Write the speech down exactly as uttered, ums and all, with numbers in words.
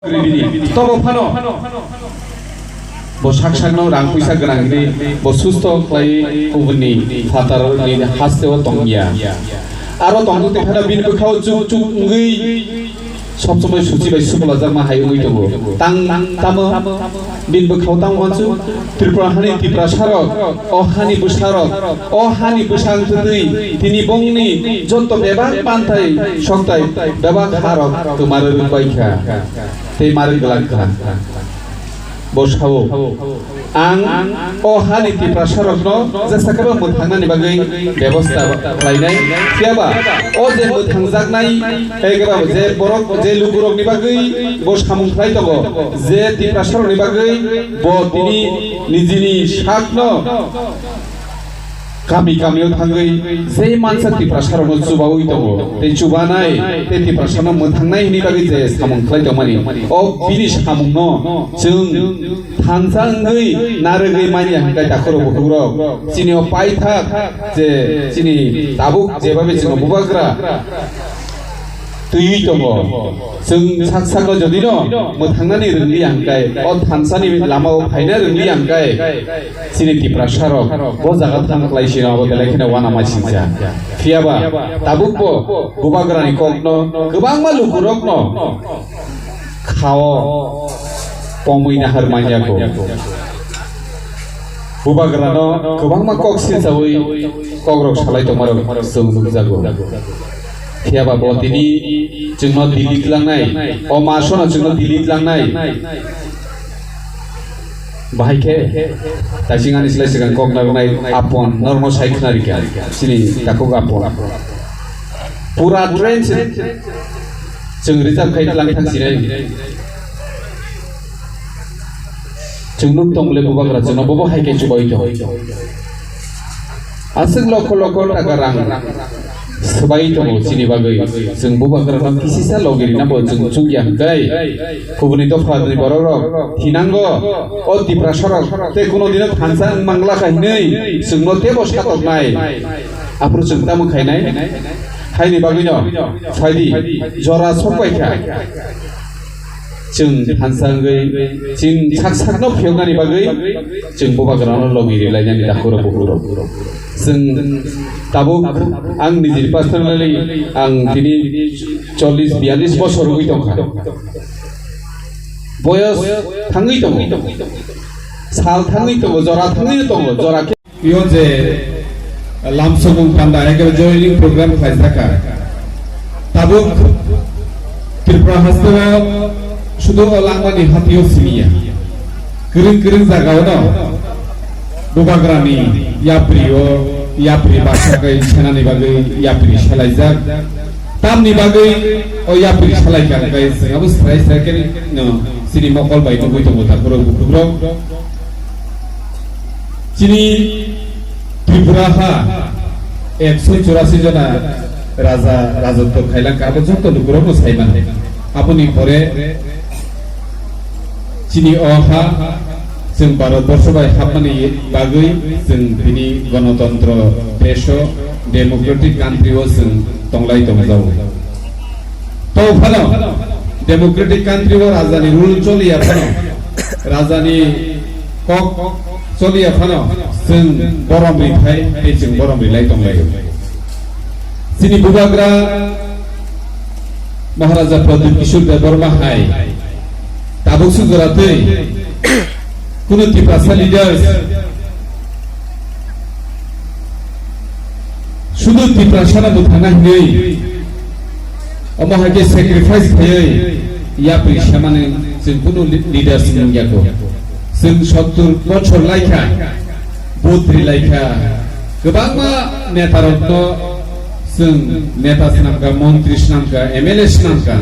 Tobo phano bo sak sakno rang puisa gwnang hinwi bo susto khlai kubuni phatarni hasteo tongya. Aro tongthok tei phano bini bwkhao chuk chuk wngwi sob somoi suchi bai suklajakma hai wngwi tongo. Tang tamo bini bwkhao tamo wansuk Tripura hani Tiprasarok, o hani bwsarok, o hani bwsang twtwi tini bongni joto bebak panthai soktai bebak harok kwmarwi rwkbai kha. Tei marwi glak kha. Bo sao, ang o hani Tiprasarokno jesa khe bo mwthangnani bagwi bebosta khlainai, phiya ba o je mwthangjaknai, ekebabo je borok, je lukurokni bagwi bo samung khlai tongo, je Tiprasarokni bagwi bo tini nijini sakno kami kamio thangwi je mansa Tiprasarokno chubaui tongo, tei chubanai, tei Tiprasano mwthangnai hwnwi bagwi je samung khlai tongmani, o bini samungno chwng thansa wngwi narwgwi manya hwnkhe takhurok bukhukrok chini o paithak je chini tabuk jebabe chwngno bubagra twiwi tongo. Chwng sak sakno jodino mwthangnani rwngli hwnkhe, o thansani lamao phaina rwngli hwnkhe, chini Tiprasarok bo jaga thang khlai sino abo belai kheno uanama singcha. Phiya ba tabukbo bubagrani kokno kwbangma lukurokno khao pomwi nahar manya kho. Bubagrano kwbangma kok silchaui kokrok salai tongmarok chwng nukjago. Phiya ba bo tini chwngno Delhi tlangnai, o masono chwngno Delhi tlangnai. Bahai khe taising ani slai swkang kok narwknai Apon, norokno sai khna rikha, chini takhuk Apon. Pura train se chwng reserve khai tlang thang sinai. Chwng nuk tong le bubagra chwngno bobo hai khe chubai tong. Aswk lokho lokho taka rang swbai tongo chini bagwi. Chwng bubagrano kisisa logi rina bo chwng chukya hwnkhe kubuni dopha ni borok rok thinango o Tiprasarok tei kuno dino thansa wng mangla kha hinwi chwngno teibo satoknai. Aphuru chwng tamo khainai? Haini bagwino phaidi jora sokbai kha. Chwng thansa wngwi chwng sak sakno phiyoknani bagwi chwng bubagrano logi rilainani dakhoro bukhuro. Chwng tabuk ang nijini personally ang tini chollish biyallish bosor wngwi tongkha. Boyos thangwi tongo, sal thangwi tongo, jora thangwi tongo, jora khe Iyo je lamsokmung panda ekere joining program khlaijak kha. Tabuk Tripura hasteo sudu o langmani hatio siniya. Kwrwng kwrwng jagao no bubagrani yapri o yapri baksa kai senani bagwi yapri salaijak. Tamni bagwi o yapri salaikha kai singabo srai srai khe no sini mokol bai nugwi tongo takhurok bukhukrok. Chini Tripura ha ekso churasi jona raja rajotwo khailangkha, abo joto lukurokno saimano. Aboni pore chini o ha chwng Bharat borsho bai hapmani bagwi chwng tini gonotontro desho, democratic country o chwng tonglai tongjago. To phano democratic country o rajani rule choliya phano, rajani kok choliya phano, chwng borom ri phai tei chwng borom ri lai tong lai. Chini bubagra Maharaja Pradyut Kishore Debbarma hai tabuk sujora tei kunu Tiprasa leaders sudu Tiprasa no bwthangna hinwi omo hai khe sacrifice khaiwi yapri semani chwng kunu li-, leaders nung ya kho. Chwng sottur bochor lai kha vote ri lai kha, kwbangma neta rok no chwng neta swnam kha, montri swnam kha, M L A swnam kha.